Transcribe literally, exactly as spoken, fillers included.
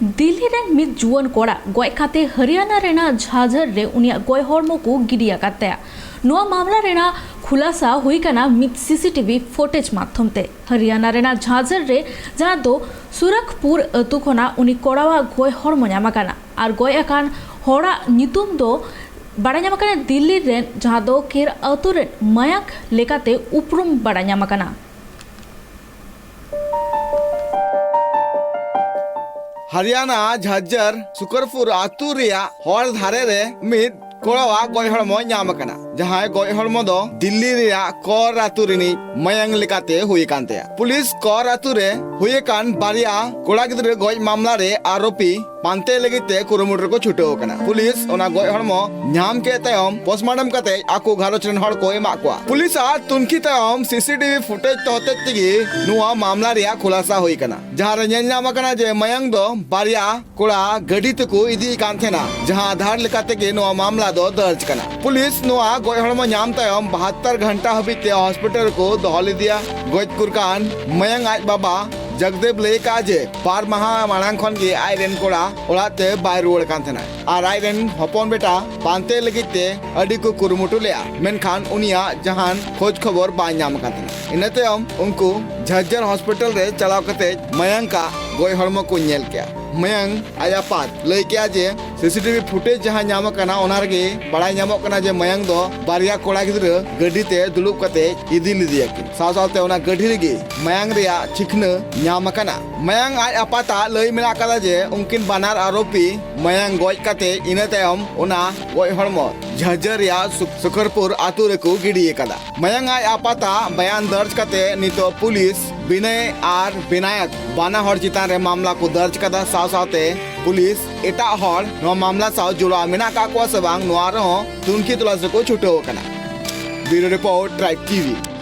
ᱫᱤᱞᱞᱤ ᱨᱮᱱ ᱢᱤᱫ ᱡᱩᱣᱟᱹᱱ ᱠᱚᱲᱟ ᱜᱚᱡ ᱠᱟᱛᱮ ᱦᱚᱨᱤᱭᱟᱱᱟ ᱨᱮᱱᱟᱜ ᱡᱷᱟᱡᱷᱟᱨ ᱨᱮ ᱩᱱᱤᱭᱟᱜ ᱜᱚᱡ ᱦᱚᱲᱢᱚ ᱠᱚ ᱜᱤᱰᱤ ᱟᱠᱟᱫ ᱛᱟᱭᱟ᱾ ᱱᱚᱣᱟ ᱢᱟᱢᱞᱟ ᱨᱮᱱᱟᱜ ᱠᱷᱩᱞᱟᱥᱟ ᱦᱩᱭ ᱠᱟᱱᱟ ᱢᱤᱫ ᱥᱤᱥᱤᱴᱤᱵᱷᱤ ᱯᱷᱩᱴᱮᱡᱽ ᱢᱟᱫᱽᱫᱷᱚᱢ ᱛᱮ᱾ ᱦᱚᱨᱤᱭᱟᱱᱟ ᱨᱮᱱᱟᱜ ᱡᱷᱟᱡᱷᱟᱨ ᱨᱮ, ᱡᱟᱦᱟᱸ ᱫᱚ ᱥᱩᱨᱟᱠᱷᱯᱩᱨ ᱟᱹᱛᱩ ᱠᱷᱚᱱᱟᱜ ᱩᱱᱤ ᱠᱚᱲᱟᱣᱟᱜ ᱜᱚᱡ ᱦᱚᱲᱢᱚ ᱧᱟᱢ ᱟᱠᱟᱱᱟ ᱟᱨ ᱜᱚᱡ ᱟᱠᱟᱱ ᱦᱚᱲᱟᱜ ᱧᱩᱛᱩᱢ ᱫᱚ ᱵᱟᱲᱟᱭ ᱧᱟᱢ ᱟᱠᱟᱱᱟ ᱫᱤᱞᱞᱤ ᱨᱮᱱ, ᱡᱟᱦᱟᱸ ᱫᱚ ᱠᱮᱨ ᱟᱹᱛᱩ ᱨᱮᱱ ᱢᱟᱭᱟᱝ ᱞᱮᱠᱟᱛᱮ ᱩᱯᱨᱩᱢ ᱵᱟᱲᱟᱭ ᱧᱟᱢ ᱟᱠᱟᱱᱟ᱾ ᱦᱟᱨᱤᱭᱟᱱᱟ ᱡᱷᱟᱡᱡᱟᱨ ᱥᱩᱠᱚᱨᱯᱩᱨ ᱟᱛᱩ ᱨᱮᱭᱟᱜ ᱦᱚᱨ ᱫᱷᱟᱨᱮ ᱨᱮ ᱢᱤᱫ ᱠᱚᱲᱟᱣᱟᱜ ᱜᱚᱡ ᱦᱚᱲᱢᱚ ᱧᱟᱢ ᱟᱠᱟᱱᱟ, ᱡᱟᱦᱟᱸᱭ ᱜᱚᱡ ᱦᱚᱲᱢᱚ ᱫᱚ ᱫᱤᱞᱞᱤ ᱨᱮᱭᱟᱜ ᱠᱚᱨ ᱟᱛᱩ ᱨᱤᱱᱤᱡ ᱢᱟᱭᱟᱝ ᱞᱮᱠᱟᱛᱮ ᱦᱩᱭ ᱟᱠᱟᱱ ᱛᱟᱭᱟ᱾ ᱯᱩᱞᱤᱥ ᱠᱚᱨ ᱟᱛᱩ ᱨᱮ ᱦᱩᱭ ᱟᱠᱟᱱ ᱵᱟᱨᱭᱟ ᱠᱚᱲᱟ ᱜᱤᱫᱽᱨᱟᱹ ᱜᱚᱡ ᱢᱟᱢᱞᱟ ᱨᱮ ᱟᱨᱳᱯᱤ ᱯᱟᱱᱛᱮ ᱞᱟᱹᱜᱤᱫ ᱛᱮ ᱠᱩᱨᱩᱢᱩᱴᱩ ᱨᱮᱠᱚ ᱪᱷᱩᱴᱟᱹᱣ ᱟᱠᱟᱱᱟ᱾ ᱯᱩᱞᱤᱥ ᱚᱱᱟ ᱜᱚᱡ ᱦᱚᱲᱢᱚ ᱧᱟᱢ ᱠᱮᱫ ᱛᱟᱭᱚᱢ ᱯᱳᱥᱴᱢᱚᱨᱴᱮᱢ ᱠᱟᱛᱮ ᱟᱠᱚ ᱜᱷᱟᱨᱚᱸᱡᱽ ᱨᱮᱱ ᱦᱚᱲ ᱠᱚ ᱮᱢᱟᱜ ᱠᱚᱣᱟ᱾ ᱯᱩᱞᱤᱥ ᱟᱜ ᱛᱩᱱᱠᱷᱤ ᱛᱟᱭᱚᱢ ᱥᱤᱥᱤᱴᱤᱵᱷᱤ ᱯᱷᱩᱴᱮᱡᱽ ᱦᱚᱛᱮᱡ ᱛᱮᱜᱮ ᱱᱚᱣᱟ ᱢᱟᱢᱞᱟ ᱨᱮᱭᱟᱜ ᱠᱷᱩᱞᱟᱥᱟ ᱦᱩᱭ ᱟᱠᱟᱱᱟ, ᱡᱟᱦᱟᱸ ᱨᱮ ᱧᱮᱞ ᱧᱟᱢ ᱟᱠᱟᱱᱟ ᱡᱮ ᱢᱟᱭᱟᱝ ᱫᱚ ᱵᱟᱨᱭᱟ ᱠᱚᱲᱟ ᱜᱟᱹᱰᱤ ᱛᱮᱠᱚ ᱤᱫᱤᱭᱮ ᱠᱟᱱ ᱛᱟᱦᱮᱱᱟ, ᱡᱟᱦᱟᱸ ᱟᱫᱷᱟᱨ ᱞᱮᱠᱟ ᱛᱮᱜᱮ ᱱᱚᱣᱟ ᱢᱟᱢᱞᱟ ᱫᱚ ᱫᱚᱨᱡᱽ ᱠᱟᱱᱟ᱾ ᱯᱩᱞᱤᱥ ᱱᱚᱣᱟ ᱜᱚᱡ ᱦᱚᱲᱢᱚ ᱧᱟᱢ ᱛᱟᱭᱚᱢ ᱵᱟᱦᱟᱛᱛᱚᱨ ᱜᱷᱚᱱᱴᱟ ᱦᱟᱹᱵᱤᱡ ᱛᱮ ᱦᱚᱥᱯᱤᱴᱟᱞ ᱨᱮᱠᱚ ᱫᱚᱦᱚ ᱞᱮᱫᱮᱭᱟ᱾ ᱜᱚᱡ ᱠᱩᱨ ᱠᱟᱱ ᱢᱟᱭᱟᱝ ᱟᱡ ᱵᱟᱵᱟ ᱡᱚᱜᱽᱫᱮᱵ ᱞᱟᱹᱭ ᱠᱟᱜᱼᱟ ᱡᱮ ᱵᱟᱨ ᱢᱟᱦᱟ ᱢᱟᱲᱟᱝ ᱠᱷᱚᱱ ᱜᱮ ᱟᱡ ᱨᱮᱱ ᱠᱚᱲᱟ ᱚᱲᱟᱜ ᱛᱮ ᱵᱟᱭ ᱨᱩᱣᱟᱹᱲ ᱠᱟᱱ ᱛᱟᱦᱮᱱᱟ ᱟᱨ ᱟᱡ ᱨᱮᱱ ᱦᱚᱯᱚᱱ ᱵᱮᱴᱟ ᱯᱟᱱᱛᱮ ᱞᱟᱹᱜᱤᱫ ᱛᱮ ᱟᱹᱰᱤ ᱠᱚ ᱠᱩᱨᱩᱢᱩᱴᱩ ᱞᱮᱫᱼᱟ, ᱢᱮᱱᱠᱷᱟᱱ ᱩᱱᱤᱭᱟᱜ ᱡᱟᱦᱟᱱ ᱠᱷᱳᱡᱽ ᱠᱷᱚᱵᱚᱨ ᱵᱟᱭ ᱧᱟᱢ ᱟᱠᱟᱱ ᱛᱟᱦᱮᱱᱟ᱾ ᱤᱱᱟᱹ ᱛᱟᱭᱚᱢ ᱩᱱᱠᱩ ᱡᱷᱟᱡᱡᱟᱨ ᱦᱚᱥᱯᱤᱴᱟᱞ ᱨᱮ ᱪᱟᱞᱟᱣ ᱠᱟᱛᱮ ᱢᱟᱭᱟᱝ ᱟᱜ ᱜᱚᱡ ᱦᱚᱲᱢᱚ ᱠᱚ ᱧᱮᱞ ᱠᱮᱜᱼᱟ᱾ ᱢᱟᱭᱟᱝ ᱟᱡ ᱟᱯᱟᱛ ᱞᱟᱹᱭ ᱠᱮᱜᱼᱟ ᱡᱮ ᱥᱤᱥᱤᱴᱤᱵᱷᱤ ᱯᱷᱩᱴᱮᱡᱽ ᱡᱟᱦᱟᱸ ᱧᱟᱢ ᱟᱠᱟᱱᱟ, ᱚᱱᱟ ᱨᱮᱜᱮ ᱵᱟᱲᱟᱭ ᱧᱟᱢᱚᱜ ᱠᱟᱱᱟ ᱡᱮ ᱢᱟᱭᱟᱝ ᱫᱚ ᱵᱟᱨᱭᱟ ᱠᱚᱲᱟ ᱜᱤᱫᱽᱨᱟᱹ ᱜᱟᱹᱰᱤ ᱛᱮ ᱫᱩᱲᱩᱵ ᱠᱟᱛᱮ ᱤᱫᱤ ᱞᱮᱫᱮᱭᱟ ᱠᱤᱱ᱾ ᱥᱟᱶ ᱥᱟᱶᱛᱮ ᱚᱱᱟ ᱜᱟᱹᱰᱤ ᱨᱮᱜᱮ ᱢᱟᱭᱟᱝ ᱨᱮᱭᱟᱜ ᱪᱤᱠᱷᱱᱟᱹ ᱧᱟᱢ ᱟᱠᱟᱱᱟ᱾ ᱢᱟᱭᱟᱝ ᱟᱡ ᱟᱯᱟᱛᱟᱜ ᱞᱟᱹᱭ ᱢᱮᱱᱟᱜ ᱟᱠᱟᱫᱟ ᱡᱮ ᱩᱱᱠᱤᱱ ᱵᱟᱱᱟᱨ ᱟᱨᱳᱯᱤ ᱢᱟᱭᱟᱝ ᱜᱚᱡ ᱠᱟᱛᱮ ᱤᱱᱟᱹ ᱛᱟᱭᱚᱢ ᱚᱱᱟ ᱜᱚᱡ ᱦᱚᱲᱢᱚ ᱡᱷᱟᱡᱡᱟᱨ ᱨᱮᱭᱟᱜ ᱥᱩᱠ-, ᱥᱩᱠᱷᱚᱨᱯᱩᱨ ᱟᱛᱳ ᱨᱮᱠᱚ ᱜᱤᱰᱤ ᱟᱠᱟᱫᱟ᱾ ᱢᱟᱭᱟᱝ ᱟᱡ ᱟᱯᱟᱛᱟᱜ ᱵᱟᱭᱟᱱ ᱫᱚᱨᱡᱽ ᱠᱟᱛᱮ ᱱᱤᱛᱚᱜ ᱯᱩᱞᱤᱥ ᱵᱤᱱᱚᱭ ᱟᱨ ᱵᱤᱱᱟᱭᱚᱠ ᱵᱟᱱᱟ ᱦᱚᱲ ᱪᱮᱛᱟᱱ ᱨᱮ ᱢᱟᱢᱞᱟ ᱠᱚ ᱫᱚᱨᱡᱽ ᱠᱟᱫᱟ᱾ ᱥᱟᱶ ᱥᱟᱶᱛᱮ ᱯᱩᱞᱤᱥ ᱮᱴᱟᱜ ᱦᱚᱲ ᱱᱚᱣᱟ ᱢᱟᱢᱞᱟ ᱥᱟᱶ ᱡᱚᱲᱟᱣ ᱢᱮᱱᱟᱜ ᱟᱠᱟᱫ ᱠᱚᱣᱟ ᱥᱮ ᱵᱟᱝ, ᱱᱚᱣᱟ ᱨᱮᱦᱚᱸ ᱛᱩᱱᱠᱷᱤ ᱛᱚᱞᱟᱥ ᱨᱮᱠᱚ ᱪᱷᱩᱴᱟᱹᱣ ᱟᱠᱟᱱᱟ᱾ ᱵᱤᱭᱩᱨᱳ ᱨᱤᱯᱳᱨᱴ, ᱴᱨᱟᱭᱤᱵ ᱴᱤᱵᱷᱤ᱾